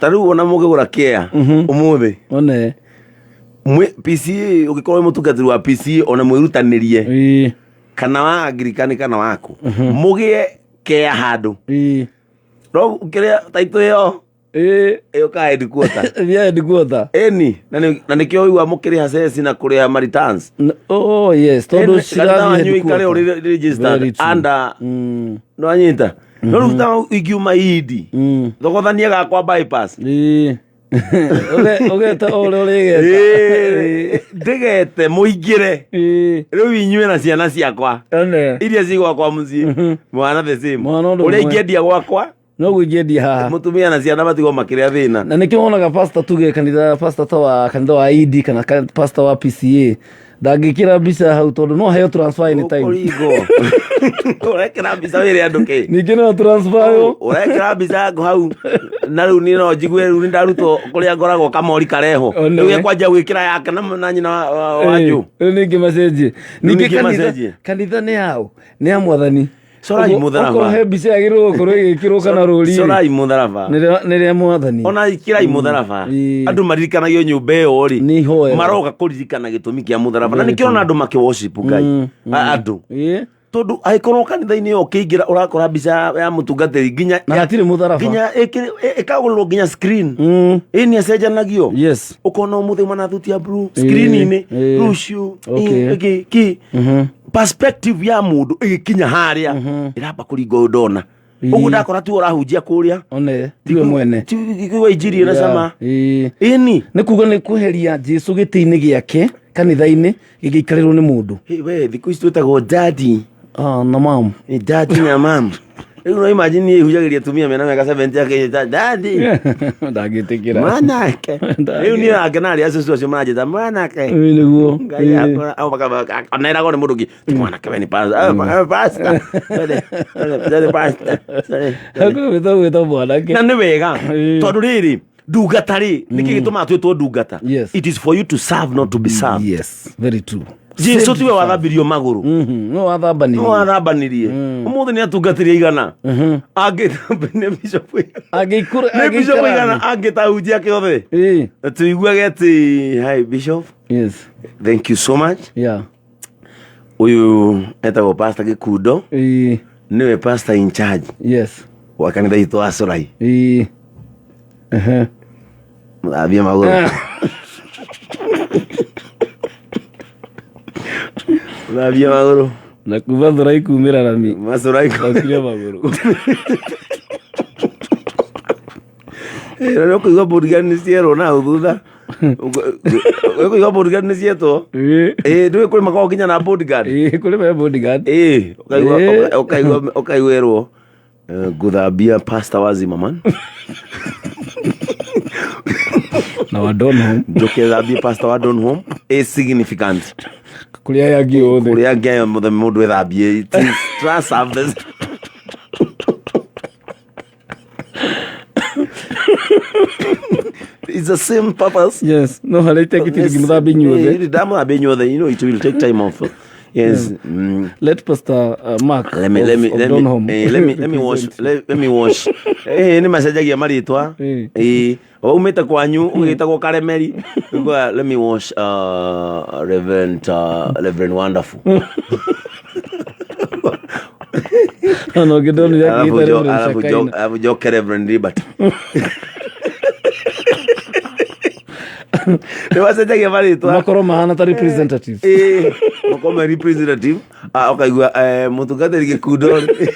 Ta rĩu ona mũngĩgũra kea ũmũthĩ One. PCA, ũngĩkorwo wĩ mũtungatĩri wa PCA ona mwĩrutanĩrie kana wa Angirikani kana waku, mũgĩe kea handũ no kĩrĩa taitũ ĩyo ĩũkaga headquarter. Ĩthiaga headquarter. Ĩni na nĩkĩo ũigua mũkĩrĩha ceci na kũrĩha ma returns. Oh yes, tondũ Ĩni, kanitha wanyu cirathiĩ ũikare headquarter. ũrĩ registered Very true. under nĩwanyita, no rĩu ta ingiuma indi thogothanie gakwa bypass. Ũgeta o ũrĩa ũrĩgeta. Ĩĩ, ndĩgete mũingĩre rĩu inyuĩ na ciana ciakwa One. iria ci gwakwa mũciĩ mwana the same. Mwana ũndũ Ũrĩa ũmwe. ingĩendia gwakwa, Noguo ingĩendia haha. Mũtumia na ciana matigwo makĩrĩa thĩna. Na nĩkĩo wonaga pastor, tuge kanitha, pastor ta wa kanitha wa ED kana pastor wa PCA ndangĩkĩra mbica hau tondũ no aheo transfer anytime. Ũkũringwo ũrekĩra mbica wĩre andũ kĩ? Ningĩ no transfer yo. Ũrekĩra mbica yaku hau na rĩu niĩ no njigue rĩu nĩ ndarutwo kũrĩa ngoragwo kamori kareho. One. Rĩu ekwanja gwĩkĩra yake na nyina wa njũ. Rĩu ningĩ macenjie. Ningĩ Ningĩ kanitha macenjie. Kanitha nĩ yao? Nĩ ya Mwathani. Corai Ũguo, mũtharaba. okorwo he mbica yagĩrĩirwo gũkorwo ĩgĩkĩrwo kana rũri rĩ, Corai mũtharaba. Nĩ rĩa Mwathani. Ona ikirai mũtharaba. Andũ maririkanagio nyũmba ĩyo rĩ, Nĩ ihoero. maroka kũririkana gĩtũmi kĩa mũtharaba, na nĩkĩo ona andũ makĩ worship Ngai. Andũ tondũ angĩkorwo kanitha-inĩ ĩyo ũkĩingĩra ũrakora mbica ya mũtungatĩri nginya Na hatirĩ mũtharaba. Nginya ĩkagũrĩrwo nginya screen. Ĩ nĩ acenjanagio. Ũkona ũmũthĩ mana thuti ya blue screen-inĩ, rũciũ ĩngĩ kĩ perspective ya mũndũ ĩgĩkinya harĩa ĩramba kũringa ũyũ ndona ũguo ndakora tiwe ũrahunjia kũrĩa. One tiwe mwene. Tiwe injiri ĩna cama. Ĩni. Nĩ kuga nĩ kweheria Jesu gĩtĩ-inĩ gĩake kanitha-inĩ gĩgĩikarĩrwo nĩ mũndũ. Hey, we thikũ ici twĩtagwo daddy. Ah, na mam. Ni daddy na mam. Rĩu no imagine niĩ hujagĩria atumia mena mĩaka 70 akĩnjĩta daddy. Ndangĩtĩkĩra. Mwanake. Rĩu niĩ akena arĩa cũcũ acio maranjĩta mwanake. Ĩĩ, nĩguo. Ngai yakwa, au ona eragwo nĩ mũndũ ũngĩ ti mwanake, we ni pastor. Ah, pastor. Sorry, sorry, sorry, pastor. Sorry, sorry. Gwĩtwo gwĩtwo mwanake. Na nĩ wega tondũ rĩrĩ ndungata rĩ, nĩkĩ gĩtũmaga twĩtwo ndungata? It is for you to serve, not to be served. Yes, very true. Jesu tiwe wathambirio magũrũ? No wathambanirie. No wathambanirie. Ũmũthĩ nĩ atungatĩri aigana angĩ nĩ bishop Angĩikũra nĩ bishop aigana angĩtahunjia kĩothe tuiguage atĩ hi bishop. Thank you so much. Ũyũ etagwo Pastor Gĩkundo, nĩwe pastor in charge wa kanitha itũ wa Corai. Mũthambie magũrũ, mũthambie magũrũ. Na kuma thurai kumĩra rami. Macorai. Okire magũrũ. Nĩ ũkũigua bodyguard nĩ cierwo na hau thutha. Ũkũigua bodyguard nĩ cietwo. Ĩĩ, ndũĩ kũrĩ makoragwo nginya na bodyguard. Ĩĩ, kũrĩ me bodyguard. Ĩĩ, ũkaigua ũkaigua ũkaiguĩrwo ngũthambia pastor wa Zimmerman. Na wa Donholm. Njoke thambie pastor wa Donholm is significant. Kũrĩ aya angĩ othe. Kũrĩa angĩ aya mũthenya mũndũ ethambie, it is trust service. It's the same purpose. Yes, no harĩa itekĩtire ngĩmũthambia inyuothe. Ndamũthambia inyuothe, it will take time off. Yes. Let Pastor Mark Let me of, let me of let me Donholm let me let me wash represent. let me wash. Nĩ macenjagia marĩtwa. Waumĩte kwanyu ũgĩtagwo Karemeri. Ugaga, let me wash Reverend Wonderful. Ona ũngĩ ndonire Alafu akĩĩta Reverend Shakaina. Alafu njoke Reverend Liberty. Nĩ macenjagia marĩtwa. Makorwo mahana ta representative. Ĩĩ, makorwo me representative. Ah, ũkaigua mũtungatĩri Gĩkundo rĩ,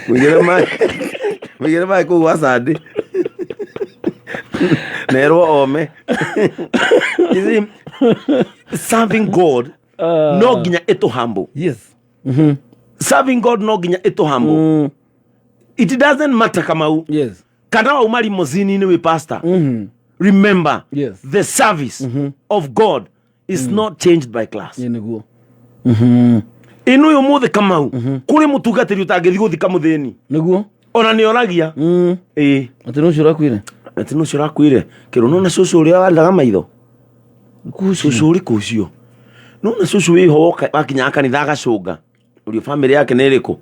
mũigĩre maĩ, mũigĩre maĩ kũu gwa Sunday nerwo ome. You see, serving God no nginya ĩtũ humble. Serving God no nginya ĩtũ humble. It doesn't matter, Kamau, kana wauma limousine-inĩ wĩ pastor. Remember, the service of God is not changed by class. Ĩ, nĩguo. Ĩno ũyũ mũthĩ, Kamau, kũrĩ mũtungatĩri ũtangĩthiĩ gũthika mũthĩni. Ona nĩ oragia. Ĩĩ. Atĩ nũ ũcio ũrakuire? Atĩ nũ ũcio ũrakuire kĩrũ nona cũcũ ũrĩa wandaga maitho, cũcũ ũrĩkũ ũcio nona cũcũ wĩho wakinyaga kanitha agacũnga ũrio bamĩrĩ yake nĩ ĩrĩkũ,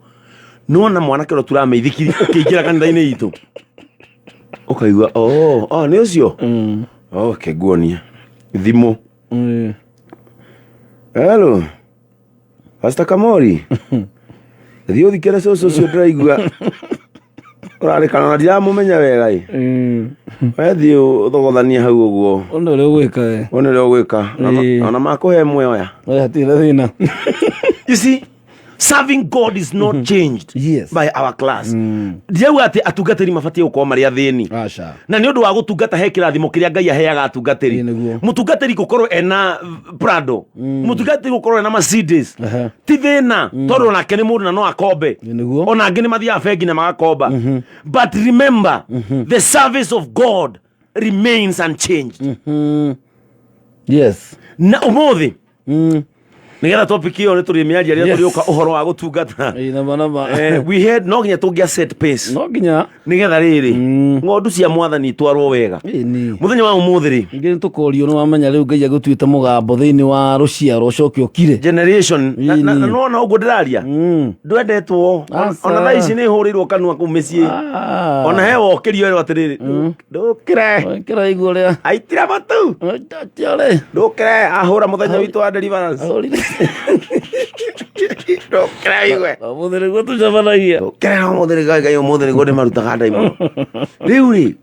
nona mwanake ũrĩa tũramĩithikiri ũkĩingĩra kanitha-inĩ itũ. Ũkaigua, oh, oh, nĩ ũcio. Okay, nguonia thimũ. Hello, Pastor Kamori. Thiĩ ũthikĩre cũcũ ũcio, ndĩraigua ũrarĩkana na ndiramũmenya wega ĩ. We thiĩ ũthogothanie hau ũguo. Ũndũ ũrĩa ũgwĩka we. Wone ũrĩa ũgwĩka. Ona makũhe ĩmwe oya. We hatirĩ na thĩna. You see, serving God is not changed by our class. Ndirauga atĩ atungatĩri mabatiĩ gũkorwo marĩ athĩni. Aca. Na nĩ ũndũ wa gũtungata he kĩrathimo kĩrĩa Ngai aheaga atungatĩri. Ĩĩ, nĩguo. Mũtungatĩri gũkorwo ena Prado, mũtungatĩri gũkorwo ena Mercedes ti thĩna, tondũ onake nĩ mũndũ na no akombe. Ĩĩ, nĩguo. Ona angĩ nĩ mathiaga bengi na magakomba. But remember, the service of God remains unchanged. Na ũmũthĩ, nĩgetha topic ĩyo nĩ tũrĩmĩaria rĩrĩa tũrĩũka ũhoro wa gũtungata. Ĩĩ, nama nama. We had no nginya tũngĩa set pace No nginya. Nĩgetha rĩrĩ ng'ondu cia Mwathani itwarwo wega. Ĩni. Mũthenya wa ũmũthĩ rĩ, Ningĩ nĩ tũkorio, nĩ wamenya rĩu Ngai agũtuĩte mũgambo thĩinĩ wa rũciaro, ũcoke ũkire. Generation na Ĩni. nona ũguo ndĩraria, ndwendetwo. Aca. Ona thaa ici nĩ hũrĩirwo kanua kũu mĩciĩ. Ona he wokĩrio erwo atĩrĩrĩ, ndũkĩre. Kĩra igua ũrĩa. Aitira matu. Tiore. Ndũkĩre, ahũra mũthenya witũ wa deliverance. Ndũkĩre igue. Ũmũthĩ nĩguo tũcemanagia. Ndũkĩre ũmũthĩ nĩ Ngai, ũmũthĩ nĩguo ndĩmarutaga ndaimono. Rĩu rĩ,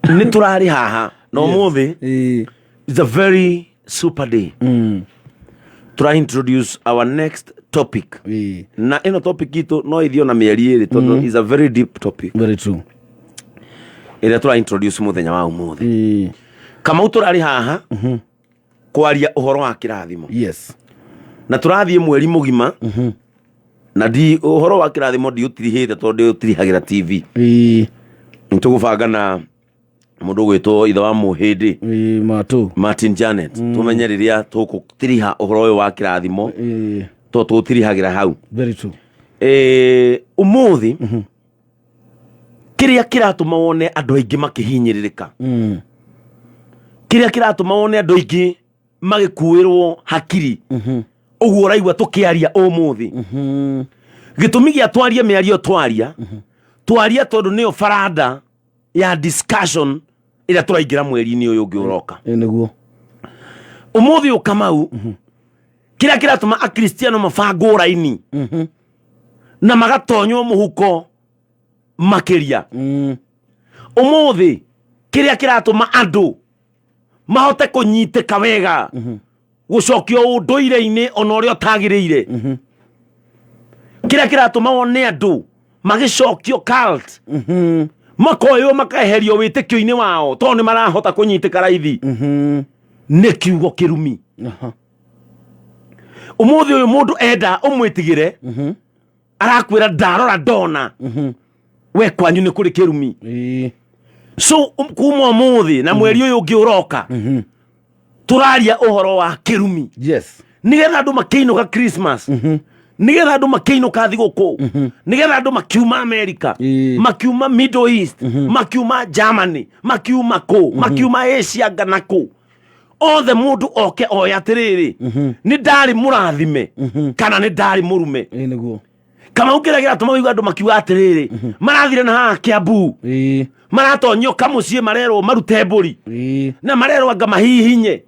nĩ tũrarĩ haha na ũmũthĩ is a very super day. Tũra introduce our next topic. Na ĩno topic itũ no ĩthiĩ ona mĩeri 2, tondũ is a very deep topic Very true. Ĩrĩa tũra introduce mũthenya wa ũmũthĩ. Kamau, tũrarĩ haha kwaria ũhoro wa kĩrathimo. Na tũrathiĩ mweri mũgima na ndi ũhoro wa kĩrathimo ndiũtirihĩte, tondũ ndĩũtirihagĩra TV. Nĩ tũgũbanga na mũndũ ũgwĩtwo ithe wa mũhĩndĩ. Ĩĩ, matũ. Martin Janet, tũmenye rĩrĩa tũgũtiriha ũhoro ũyũ wa kĩrathimo, to tũũtirihagĩra hau. Very true. Ũmũthĩ kĩrĩa kĩratũma wone andũ aingĩ makĩhinyĩrĩrĩka, kĩrĩa kĩratũma wone andũ aingĩ magĩkuĩrwo hakiri ũguo ũraigua tũkĩaria ũmũthĩ, gĩtũmi gĩa twarie mĩario twaria twaria, tondũ nĩyo baranda ya discussion ĩrĩa tũraingĩra mweri-inĩ ũyũ ũngĩ ũroka. Ĩĩ, nĩguo. Ũmũthĩ ũyũ, Kamau, kĩrĩa kĩratũma Akristiano mabangwo raini na magatonywo mũhuko makĩria, ũmũthĩ kĩrĩa kĩratũma andũ mahote kũnyitĩka wega, gũcokio ũndũire-inĩ ona ũrĩa ũtagĩrĩire, kĩrĩa kĩratũma wone andũ magĩcokio cult, makoywo makaeherio wĩtĩkio-inĩ wao tondũ nĩ marahota kũnyitĩka raithi, nĩ kiugo kĩrumi. Ũmũthĩ ũyũ mũndũ enda ũmwĩtigĩre, arakwĩra, "Ndarora ndona we kwanyu nĩ kũrĩ kĩrumi." So kuma ũmũthĩ na mweri ũyũ ũngĩ ũroka, tũraria ũhoro wa kĩrumi, nĩgetha andũ makĩinũka Christmas, nĩgetha andũ makĩinũka thigũkũ, nĩgetha andũ makiuma America, makiuma Middle East, makiuma Germany, makiuma kũ, makiuma Asia ngana kũ othe, mũndũ oke oe atĩrĩrĩ, nĩ ndarĩ mũrathime kana nĩ ndarĩ mũrume. Ĩĩ, nĩguo. Kamau, kĩrĩa kĩratũma wĩigua andũ makiuga atĩrĩrĩ, marathire na haha Kiambu, maratonyio kamũciĩ, marerwo marute mbũri, na marerwo anga mahihinye,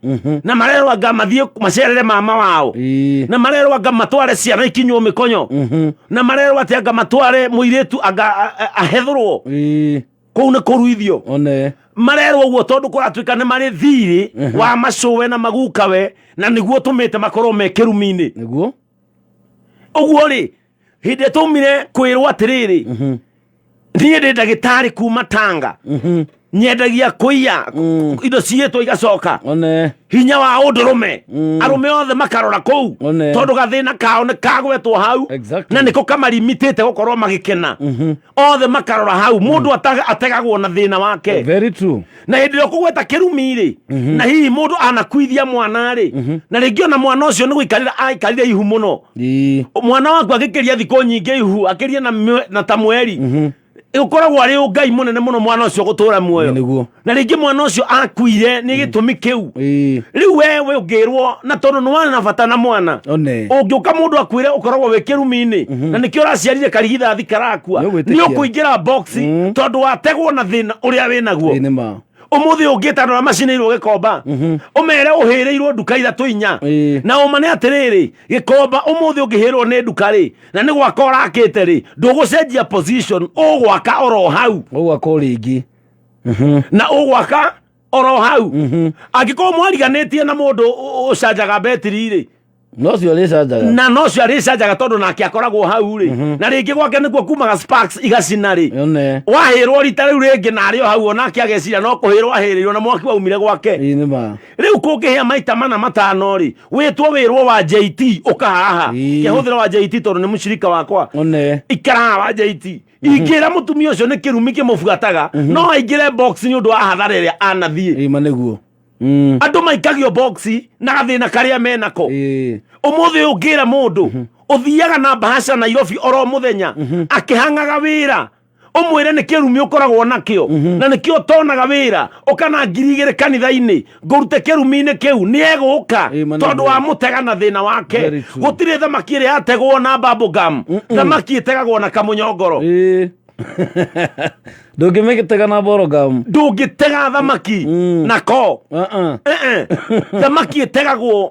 na marerwo anga mathiĩ macerere mama wao, na marerwo anga matware ciana ikinywo mĩkonyo, na marerwo atĩ anga matware mũirĩtu anga ahethũrwo. Kũu nĩ kũruithio. One. Marerwo ũguo tondũ kũratuĩka nĩ marĩ thirĩ wa macũwe na magukawe, na nĩguo tũmĩte makorwo me kĩrumi-inĩ. Nĩguo. Ũguo rĩ, hĩndĩ ĩrĩa twaumire kwĩrwo atĩrĩrĩ, niĩ ndĩ ndagĩtarĩ kuma Tanga, nyendagia kũiya indo ciĩtwo igacoka, One. hinya wa ũndũrũme, arũme othe makarora kũu, One. tondũ gathĩna kao nĩ kagwetwo hau, na nĩko kamarimitĩte gũkorwo magĩkena, othe makarora hau. Mũndũ ategagwo na thĩna wake. Very true. Na hĩndĩ ĩrĩa ũkũgweta kĩrumi rĩ, na hihi mũndũ anakuithia mwana rĩ, na rĩngĩ ona mwana ũcio nĩ gũikarĩra aikarire ihu mũno, mwana waku agĩkĩria thikũ nyingĩ ihu, akĩria na ta mweri. Ũkoragwo arĩ ũngai mũnene mũno mwana ũcio gũtũra muoyo. Nĩguo. Na rĩngĩ mwana ũcio akuire nĩ gĩtũmi kĩu. Rĩu wewe ũngĩrwo na tondũ nĩ warĩ na bata na mwana, One. ũngĩũka mũndũ akwĩre ũkoragwo wĩ kĩrumi-inĩ na nĩkĩo ũraciarire karigithathi karakua, Nĩ ũgwĩtĩkia. nĩ ũkũingĩra box tondũ wategwo na thĩna ũrĩa wĩ naguo. Ĩĩ nĩ ma. Ũmũthĩ ũngĩta andũ arĩa macinĩirwo gĩkomba, ũmere ũhĩrĩirwo nduka ithatũ inya, na ũma nĩ atĩrĩrĩ, gĩkomba ũmũthĩ ũngĩhĩrwo nĩ nduka rĩ, na nĩ gwaka ũrakĩte rĩ, ndũgũcenjia position, ũgwaka oro hau. Ũgwaka o rĩngĩ. Na ũgwaka oro hau. Angĩkorwo mwariganĩtie na mũndũ ũcanjaga betiri rĩ, No cio arĩcanjaga. Na nocio arĩcanjaga tondũ nake akoragwo hau rĩ, na rĩngĩ gwake nĩkuo kumaga sparks igacina rĩ, One. wahĩrwo rita rĩu rĩngĩ na arĩ o hau, onake ageciria no kũhĩrwo ahĩrĩirwo na mwaki waumire gwake. Ĩĩ nĩ ma. Rĩu kũngĩhĩa maita mana matano rĩ, wĩtwo wĩrwo wa JT ũka haha. Kĩhũthĩra wa JT tondũ nĩ mũcirika wakwa. One. Ikara haha wa JT. Ingĩra mũtumia ũcio nĩ kĩrumi kĩmũbuataga, no aingĩre box nĩ ũndũ wa hathara ĩrĩa anathiĩ. Ĩĩ ma nĩguo. Andũ maikagio box na gathĩna karĩa menako. Ũmũthĩ ũngĩra mũndũ ũthiaga na bahasha Nairobi oro mũthenya akĩhang'aga wĩra, ũmwĩre nĩ kĩrumi ũkoragwo nakĩo na nĩkĩo ũtonaga wĩra, ũkana 2000 kanitha-inĩ ngũrute kĩrumi-inĩ kĩu, nĩ egũka Ĩĩ, ma tondũ nĩguo. wa mũtega na thĩna wake. Very true. Gũtirĩ thamaki ĩrĩa yategwo na bubble gum, thamaki ĩtegagwo na kamũnyongoro. Ĩĩ. Ndũngĩmĩtega na borogamu. Ndũngĩtega thamaki nako. Uh-uh. Eh, eh. Thamaki ĩtegagwo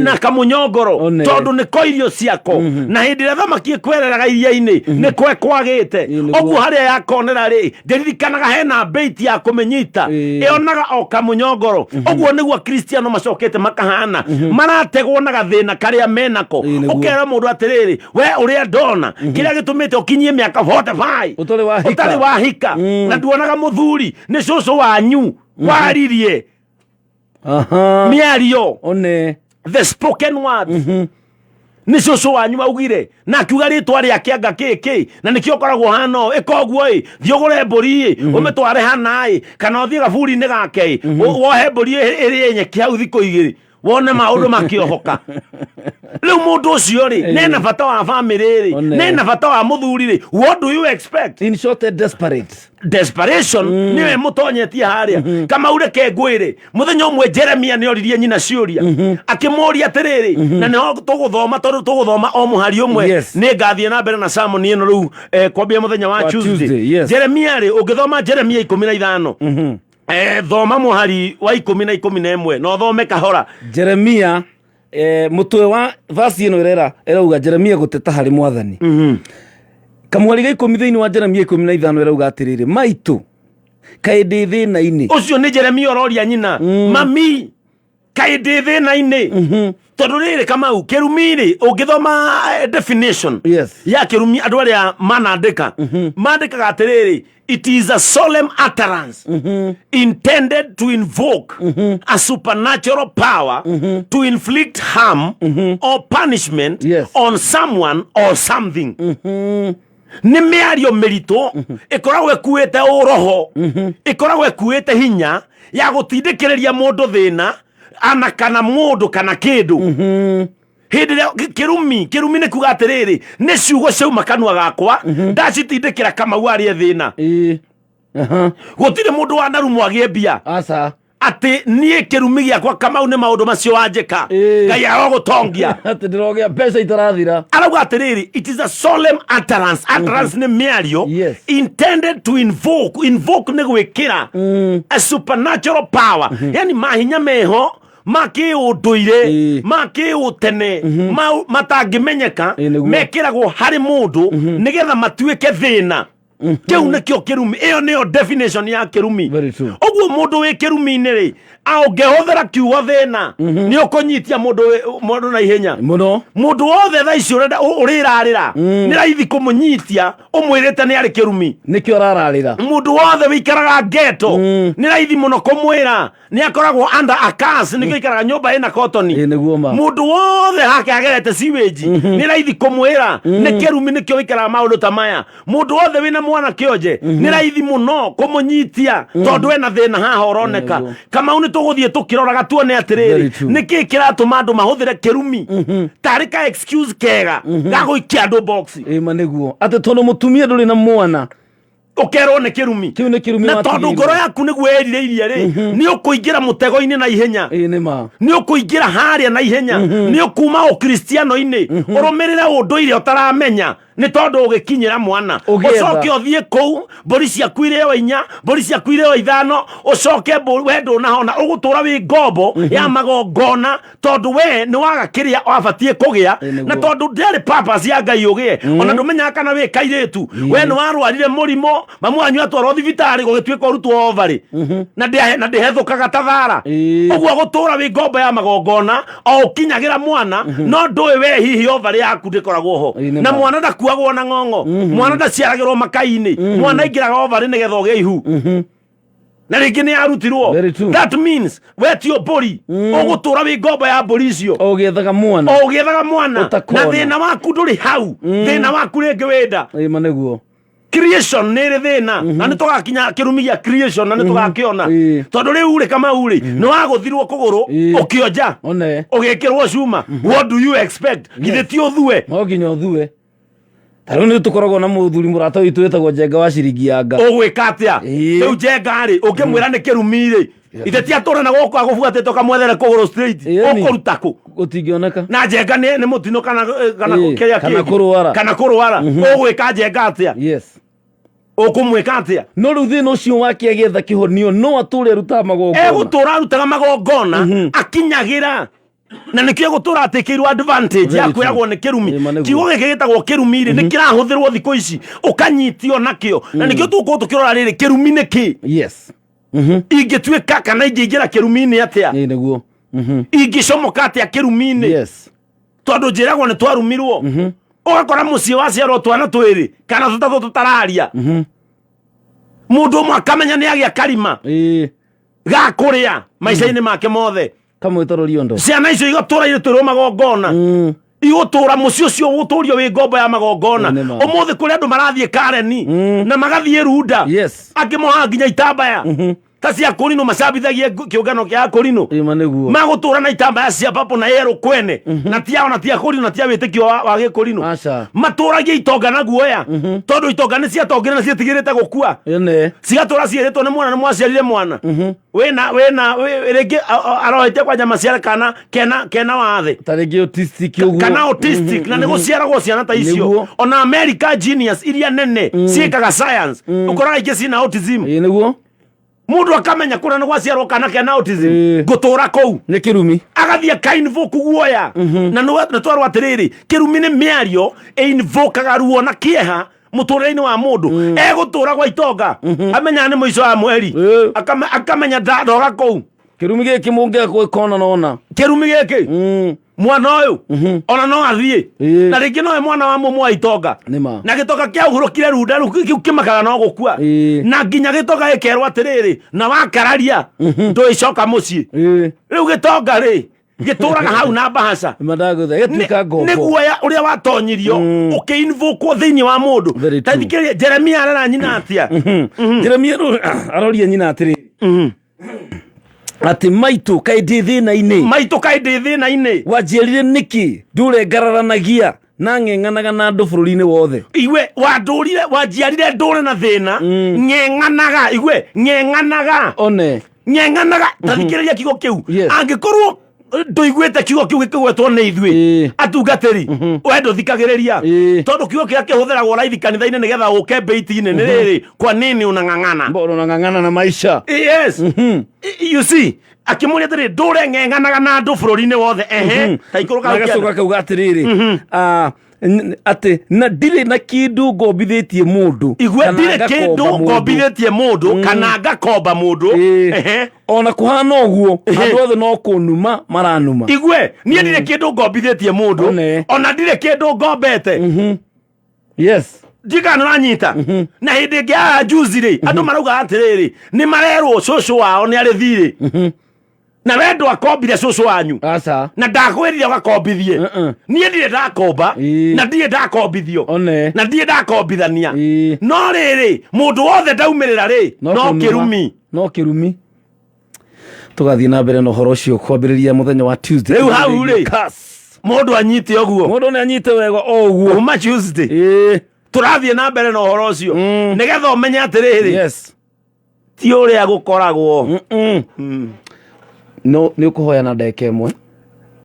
na kamũnyongoro One. tondũ nĩko irio ciako, na hĩndĩ ĩrĩa thamaki ĩkwereraga iria-inĩ nĩko ĩkwagĩte. Ĩĩ, nĩguo. Ũguo harĩa yakonera rĩ, ndĩririkanaga hena bait ya kũmĩnyita. Ĩonaga o kamũnyongoro. Ũguo nĩguo Kristiano macokete makahana, marategwo na gathĩna karĩa menako. Ĩĩ, nĩguo. Ũkera mũndũ atĩrĩrĩ, we ũrĩa ndona kĩrĩa gĩtũmĩte ũkinyie mĩaka 45 Ũtarĩ wahika. Ũtarĩ wahika na nduonaga mũthuri, nĩ cũcũ wanyu waririe mĩario. One. The spoken words nĩ cũcũ wanyu augire na akiuga rĩtwa rĩake anga kĩ na nĩkĩo ũkoragwo hana ũũ, ĩka ũguo ĩ, thiĩ ũgũre mbũri ĩ, ũmĩtware hana ĩ, kana ũthiĩ gaburi-inĩ gake ĩ, wohe mbũri ĩrĩe nyeki hau thikũ 2 wone maũndũ makĩohoka. Rĩu mũndũ ũcio rĩ, nena bata wa famĩlĩ rĩ, One. nena bata wa mũthuri rĩ, what do you expect? In short, desperate. Desperation niwe mũtonyetie harĩa. Kamau, reke ngwĩre, mũthenya ũmwe Jeremia nĩ oririe nyina ciũria, akĩmũria atĩrĩrĩ, na nĩho tũgũthoma tondũ tũgũthoma o mũhari ũmwe. Nĩ ngathiĩ na mbere na sermon ĩno rĩu kwambia mũthenya wa Wa Tuesday. Tuesday, yes. Jeremia rĩ, ũngĩthoma Jeremia 15, thoma mũhari wa 10 na 11 na ũthome kahora. Jeremia, mũtwe wa vasi ĩno ĩrera ĩrauga Jeremia gũteta harĩ mwathani. Kamwari ga 10 thĩinĩ wa Jeremia 15 ĩrauga atĩrĩrĩ, maitũ, kaĩ ndĩ thĩna-inĩ. Ũcio nĩ Jeremia ũroria nyina, mami, kaĩ ndĩ thĩna-inĩ? Tondũ rĩrĩ, Kamau, kĩrumi rĩ, ũngĩthoma definition ya kĩrumi, andũ arĩa manandĩka mandĩkaga atĩrĩrĩ, it is a solemn utterance intended to invoke a supernatural power to inflict harm or punishment on someone or something. Nĩ mĩario mĩritũ ĩkoragwo ĩkuĩte ũroho, ĩkoragwo ĩkuĩte hinya ya gũtindĩkĩrĩria mũndũ thĩna ana kana mũndũ kana kĩndũ. Hĩndĩ ĩrĩa kĩrumi nĩ kuga atĩrĩrĩ, nĩ ciugo ciauma kanua gakwa, ndacitindĩkĩra Kamau arĩe thĩna. Gũtirĩ mũndũ wanarumwo agĩe mbia. Aca. Atĩ niĩ kĩrumi gĩakwa, Kamau, nĩ maũndũ macio wanjĩka, Ngai arogũtongia. Atĩ ndĩrogĩa mbeca itarathira. Arauga atĩrĩrĩ, it is a solemn utterance. Utterance nĩ mĩario. Intended to invoke, invoke nĩ gwĩkĩra, a supernatural power, yani mahinya meho ma kĩũndũire, ma kĩũtene, matangĩmenyeka, Ĩĩ, nĩguo. mekĩragwo harĩ mũndũ nĩgetha matuĩke thĩna. Kĩu nĩkĩo kĩrumi. Ĩyo nĩyo definition ya kĩrumi. Very true. Ũguo mũndũ wĩ kĩrumi-inĩ rĩ, ũngĩhũthĩra kiugo thĩna, nĩ ũkũnyitia mũndũ na ihenya mũno. Mũndũ wothe thaa ici ũrenda ũrĩrarĩra, nĩ raithi kũmũnyitia ũmwĩrĩte nĩ arĩ kĩrumi. Nĩkĩo arararĩra. Mũndũ wothe wĩikaraga ghetto, nĩ raithi mũno kũmwĩra nĩ akoragwo under a curse, nĩkĩo aikaraga nyũmba ĩna kotoni. Ĩĩ, nĩguo ma. Mũndũ wothe hake agerete sewage, nĩ raithi kũmwĩra nĩ kĩrumi, nĩkĩo wĩikaraga maũndũ ta maya. Mũndũ wothe wĩna mwana kĩonje, nĩ raithi mũno kũmũnyitia tondũ ena thĩna haha ũroneka. Nĩguo. Kamau, nĩ tũgũthiĩ tũkĩroraga tuone atĩrĩrĩ, Very true. nĩkĩ kĩratũma andũ mahũthĩre kĩrumi tarĩ ka excuse kega ga gũikia andũ box. Ĩĩ ma nĩguo, atĩ tondũ mũtumia ndũrĩ na mwana. Ũkerwo nĩ kĩrumi. Kĩu nĩ kĩrumi. Na tondũ ngoro yaku nĩguo ĩrirĩirie rĩ, nĩ ũkũingĩra mũtego-inĩ na ihenya. Ĩĩ, nĩ ma. Nĩ ũkũingĩra harĩa na ihenya, nĩ ũkuma ũkristiano-inĩ, ũrũmĩrĩre ũndũire ũtaramenya, nĩ tondũ ũgĩkinyĩra mwana. Ũgĩetha. Ũcoke ũthiĩ kũu, mbũri ciaku irĩo inya, mbũri ciaku irĩo ithano, ũcoke we ndũnahona, ũgũtũra wĩ ngombo ya magongona, tondũ we nĩ waga kĩrĩa wabatiĩ kũgĩa. Ĩ, nĩguo. Na tondũ ndĩarĩ purpose ya Ngai ũgĩe, ona ndũmenyaga kana wĩ kairĩtu, we nĩ warwarire mũrimũ, mamu wanyu atwarwo thibitarĩ gũgĩtuĩka ũrutwo ovary, na ndĩhethũkaga ta thara. Ũguo gũtũra wĩ ngombo ya magongona o ũkinyagĩra mwana, no ndũĩ we hihi ovary yaku ndĩkoragwo ho. Ĩ, nĩ Na ma. mwana ndakuagwo na ng'ong'o, mwana ndaciaragĩrwo makai-inĩ, mwana aingĩraga ovary nĩgetha ũgĩe ihu, na rĩngĩ nĩ yarutirwo. Very true. That means we tio mbũri, ũgũtũra wĩ ngombo ya mbũri icio. O ũgĩethaga mwana. O ũgĩethaga mwana na Ũtakona. thĩna waku ndũrĩ hau, thĩna waku rĩngĩ wĩnda. Ĩ, ma nĩguo. Creation nĩ ĩrĩ thĩna, na nĩ tũgakinya kĩrumi gĩa creation na nĩ tũgakĩona. Tondũ rĩu rĩ, Kamau rĩ, nĩ wagũthirwo kũgũrũ, ũkĩonja, One. ũgĩkĩrwo cuma. What do you expect? Githĩ ti ũthue? No nginya ũthue. Ta rĩu nĩ tũkoragwo na mũthuri mũrata witũ wĩtagwo Njenga wa ciringi ya nga. Ũgwĩka atĩa? Rĩu Njenga rĩ, ũngĩmwĩra nĩ kĩrumi rĩ, ithe ti atũre na gũkũ agũbuatĩte ũkamwethere kũgũrũ straight? Ũkũruta kũ? Gũtingĩoneka. Na Njenga nĩ mũtino kana kĩrĩa Kana kĩngĩ. kũrwara. Kana kũrwara. Ũgwĩka Njenga atĩa? Ũkũmwĩka atĩa? No rĩu thĩna ũcio wake agĩetha kĩhonio no atũre arutaga magongona. Egũtũra arutaga magongona akinyagĩra, na nĩkĩo egũtũra atĩkĩirwo advantage ya Very true. kwĩragwo nĩ kĩrumi. Ĩ, ma nĩguo. Kiugo gĩkĩ gĩtagwo kĩrumi rĩ, nĩ kĩrahũthĩrwo thikũ ici, ũkanyitio nakĩo, na nĩkĩo tũgũkorwo tũkĩrora rĩrĩ, kĩrumi nĩ kĩ? Ingĩtuĩka kana ingĩingĩra kĩrumi-inĩ atĩa? Ĩ, nĩguo. Ingĩcomoka atĩa kĩrumi-inĩ? Tondũ njĩragwo nĩ twarumirwo. Ũgakora mũciĩ waciarwo twana twĩrĩ kana tũtatũ tũtararia, mũndũ ũmwe akamenya nĩ agĩa karima ga kũrĩa maica-inĩ make mothe. Kamwĩta rũriondo. Ciana icio igatũra irĩtwĩrwo magongona, igũtũra mũciĩ ũcio ũgũtũrio wĩ ngombo ya magongona. Nĩ ma. Ũmũthĩ kũrĩ andũ marathiĩ Kareni na magathiĩ Runda, angĩ mohaga nginya itambaya ta cia kũrinũ, macambithagie kĩũngano kĩa kũrinũ. Ĩ, ma nĩguo. Magũtũra na itambaya cia papo na yerũ kwene, na tiao na tia kũrinũ na tia wĩtĩkio wa gĩkũrinũ. Aca. Matũragia itonga na guoya, tondũ itonga nĩ ciatongire na ciĩtigĩrĩte gũkua. Ene. Cigatũra ciĩrĩtwo nĩ mwana nĩ mwaciarire mwana wĩna rĩngĩ arohete kwanja maciara kana kena wathe. Ta rĩngĩ autistic ũguo. Kana autistic, na nĩ gũciaragwo ciana ta icio. Ona America genius iria nene ciĩkaga science, ũkoraga ingĩ ciĩna autism. Ĩ, nĩguo. Mũndũ akamenya kũrĩa nĩ gwaciarwo kana kena autism, ngũtũra kũu. Nĩ kĩrumi. Agathiĩ akainvoke guoya, na nĩ twarwo atĩrĩrĩ, kĩrumi nĩ mĩario ĩinvokaga ruo na kĩeha mũtũrĩre-inĩ wa mũndũ. Egũtũra gwa itonga amenyaga nĩ mũico wa mweri. Akamenya ndoga kũu. Kĩrumi gĩkĩ mũngĩaga gwĩka ona nona. Kĩrumi gĩkĩ, mwana ũyũ ona no athiĩ. Na rĩngĩ nowe mwana wa mũmwe wa itonga. Nĩ ma. Na gĩtonga kĩahurũkire runda rĩu kĩu kĩmakaga no gũkua. Na nginya gĩtonga gĩkerwo atĩrĩrĩ, na wakararia ndũĩcoka mũciĩ. Rĩu gĩtonga rĩ, gĩtũraga hau na mbahaca. Mandagũtha gĩtuĩka ngombo. Nĩ guoya ũrĩa watonyirio ũkĩinvokwo thĩinĩ wa mũndũ. Very Ta true. thikĩrĩria Jeremia arera nyina atĩa. Jeremia aroria nyina atĩrĩ, atĩ maitũ, kaĩ ndĩ thĩna-inĩ? Maitũ, kaĩ ndĩ thĩna-inĩ? Wanjiarire nĩkĩ ndũre ngararanagia na ng'eng'anaga na andũ bũrũri-inĩ wothe? Iwe wandũrire, wanjiarire ndũre na thĩna, ng'eng'anaga, iwe ng'eng'anaga. One. Ng'eng'anaga. Ta thikĩrĩria kiugo kĩu. Yes. Angĩkorwo ndũiguĩte kiugo kĩu gĩkĩgwetwo nĩ ithuĩ atungatĩri, we ndũthikagĩrĩria, tondũ kiugo kĩrĩa kĩhũthĩragwo raithi kanitha-inĩ nĩgetha ũke mbĩiti-inĩ nĩ rĩrĩ, kwa nini unang'ang'ana? Mbona unang'ang'ana na maisha? Yes. You see, akĩmũria atĩrĩ, ndũre ng'eng'anaga na andũ bũrũri-inĩ wothe. Ehe, ta ikũrũka Na hau kĩanda. gacoka kauga atĩrĩrĩ, atĩ na ndirĩ na kĩndũ ngombithĩtie mũndũ Igue, kana ndirĩ ngakomba kĩndũ mũndũ. ngombithĩtie mũndũ kana ngakomba mũndũ. Ehe. Ona kũhana ũguo, andũ othe no kũnuma maranuma. Igue, niĩ ndirĩ kĩndũ ngombithĩtie mũndũ, One. ona ndirĩ kĩndũ ngombete. Ndikana nĩũranyita. Na hĩndĩ ĩngĩ ya juzi rĩ, andũ marauga atĩrĩrĩ, nĩ marerwo cũcũ wao nĩ arĩ thirĩ, na we ndwakombire cũcũ wanyu. Aca. Na ndakwĩrire ũgakombithie. Niĩ ndirĩ ndakomba, na ndirĩ ndakombithio, One. na ndirĩ ndakombithania. No rĩrĩ, mũndũ wothe ndaumĩrĩra rĩ, no kũnuma. kĩrumi. No kĩrumi. Tũgathiĩ na mbere na ũhoro ũcio kwambĩrĩria mũthenya wa Tuesday. Rĩu hau rĩ, Curse. Mũndũ anyite ũguo. Mũndũ nĩ anyite wega o ũguo. Kuma Tuesday. Tũrathiĩ na mbere na ũhoro ũcio nĩgetha ũmenye atĩrĩrĩ, ti ũrĩa gũkoragwo. No nĩ ũkũhoya na ndagĩka ĩmwe.